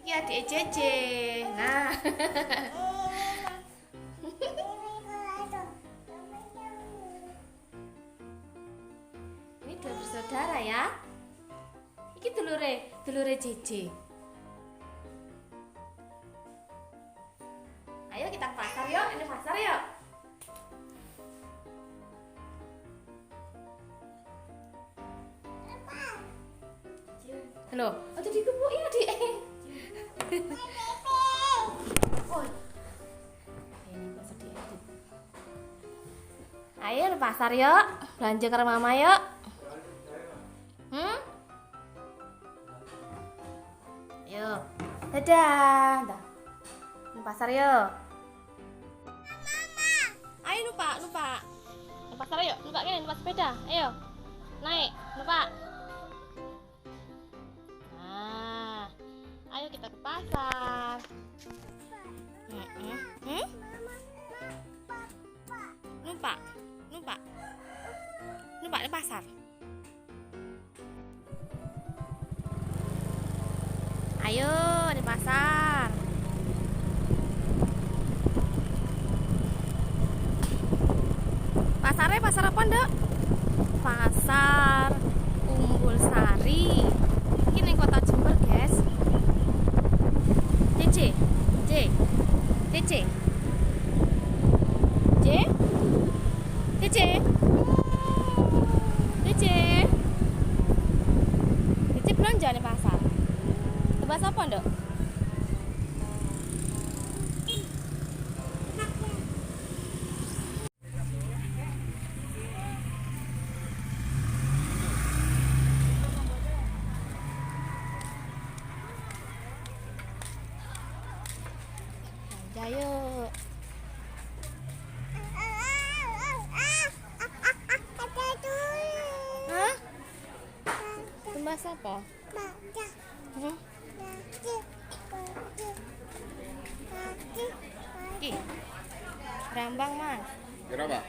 Iki adik Cece. Nah. Ini dua bersaudara ya. Iki dulure Cece. Ayo kita ke pasar yuk, ini pasar yuk. Halo, aja digebuki adik. Oh. Ini kok sedih adik. Ayo ke pasar yuk, belanja ke mama yuk. Yuk. Dadah. Dah. Ke pasar yuk. Mama. Ayo numpak, numpak. Ke pasar yuk, numpak kene, numpak sepeda. Ayo. Naik, numpak. Nah, ayo kita ke pasar. Numpak, numpak, numpak di pasar. Ayo di pasar. Pasarnya pasar apa, Nduk? Pasar Umbul Sari. Iki ning kota Jember, guys. C C C C C C C C C belanja ning pasar. Tumbas apa, Nduk? Belanja yuk. Hah? Tumbas apa? Hmm? Ki. Brambang, Mas. Berapa?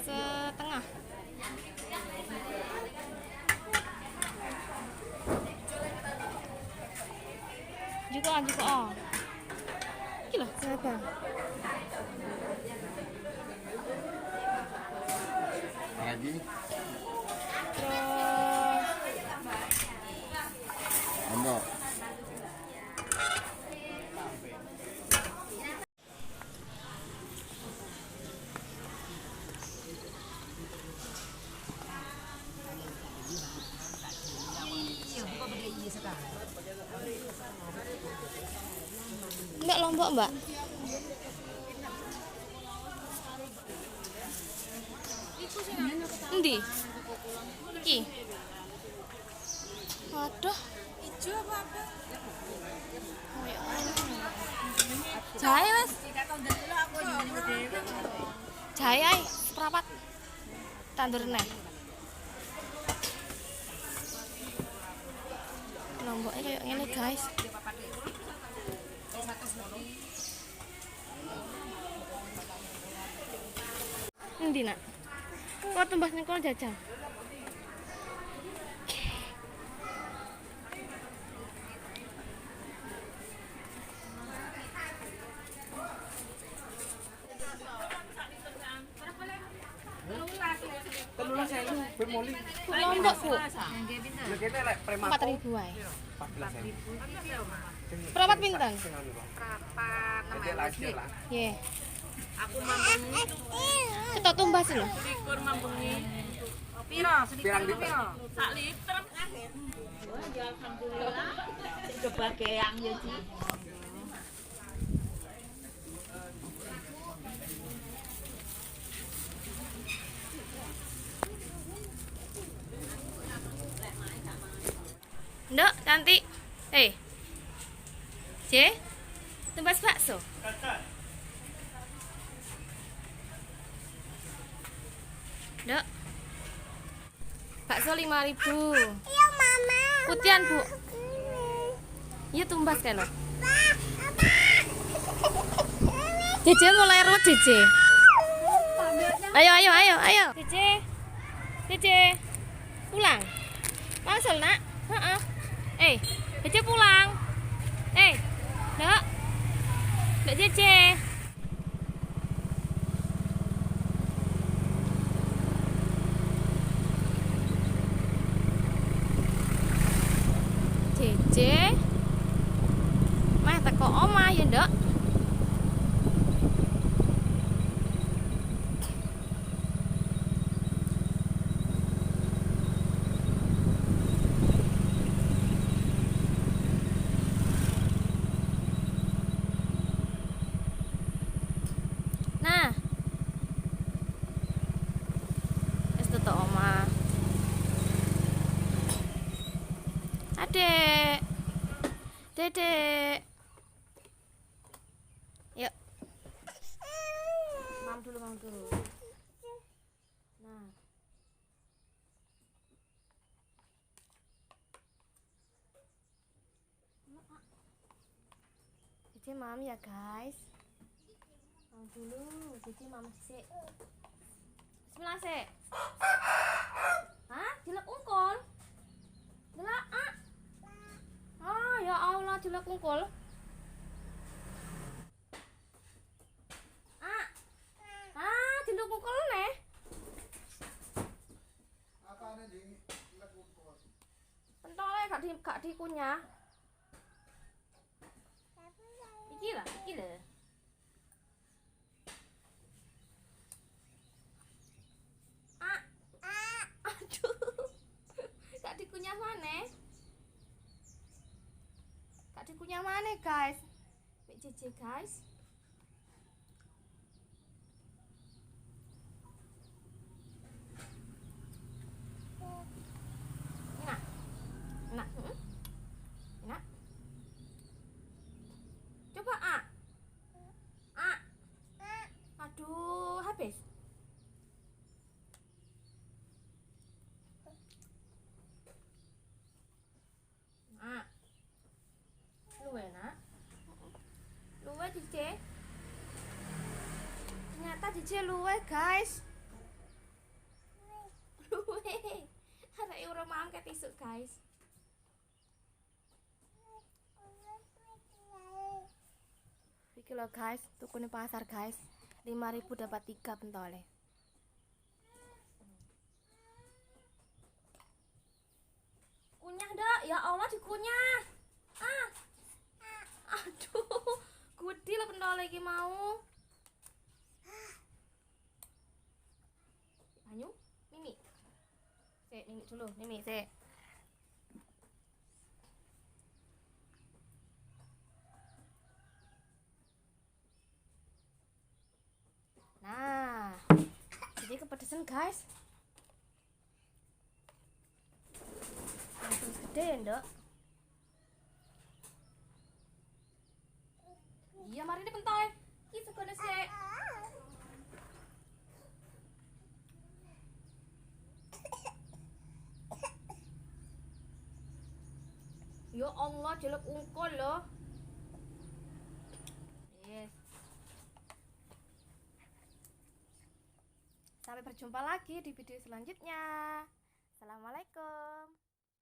Setengah. Juga, juga. Oh. Iki lho, siapa? Lagi. Terus Lombok. Mbak lombok, Mbak. Endi? Iki. Waduh, Ijo apa apa? Jahe wis. Jahe ae, seprapat. Tandur neh. Lomboknya kayak ngene, guys. Endi, Nak? Kok tumbas ning kono jajal? Bu lombok, Bu. 4.000 ae. Perapat pinten? Nggih. Aku mambengi. Kita tumbas lho. Likur mambengi. Piro? Pirang liter? Sak liter. Ya alhamdulillah. Kebagean ya, Ci. Nduk, cantik. Eh. C. Tumbas bakso. Nduk. Bakso 5.000. Iya, Mama. Putihan, Bu. Iya tumbas kan lho. Jeje mulai ruwet Jeje. Ayo ayo ayo ayo. Jeje. Jeje. Pulang. Langsung, Nak. Heeh. Cece pulang. Dok. Dok Cece. Cece. Meh teko omah ya, Nduk. Nah. Wis tutuk omah. Adek. Dedek. Yuk. Mam dulu, mam dulu. Nah. Cici mam ya, guys. Mam dulu, Cici mam sik. Bismillah sik. Hah? Jelek ungkul? Jelek ah. Ah, ya Allah, jelek ungkul. Ah. Ah, jelek ungkul neh. Apane di jelek ungkul? Pentole gak dikunyah. Iki lah, iki lho. Ah. Aduh. Gak dikunyah maneh. Gak dikunyah maneh, guys. Mik JJ, guys. Enak. Enak. Enak. Coba A. A. Aduh, habis. A. Luwe, nak. Luwe, Cici. Ternyata Cici luwe, guys. Luwe. Arek ora mam ket isuk, guys. Iki lho, guys, tukune pasar, guys. 5.000 dapat 3 pentole. Kunyah, Dok. Ya Allah, dikunyah. Ah. Aduh, gede lho pentole iki mau. Banyu, Mimi. Sik, Mimi dulu, Mimi sik. Nah, jadi kepedesan, guys. Terus gede ya, Nduk. Iya, mari ini pentol. Iki segone sik. Ya Allah, jelek ungkul loh. Yes. Sampai berjumpa lagi di video selanjutnya. Assalamualaikum.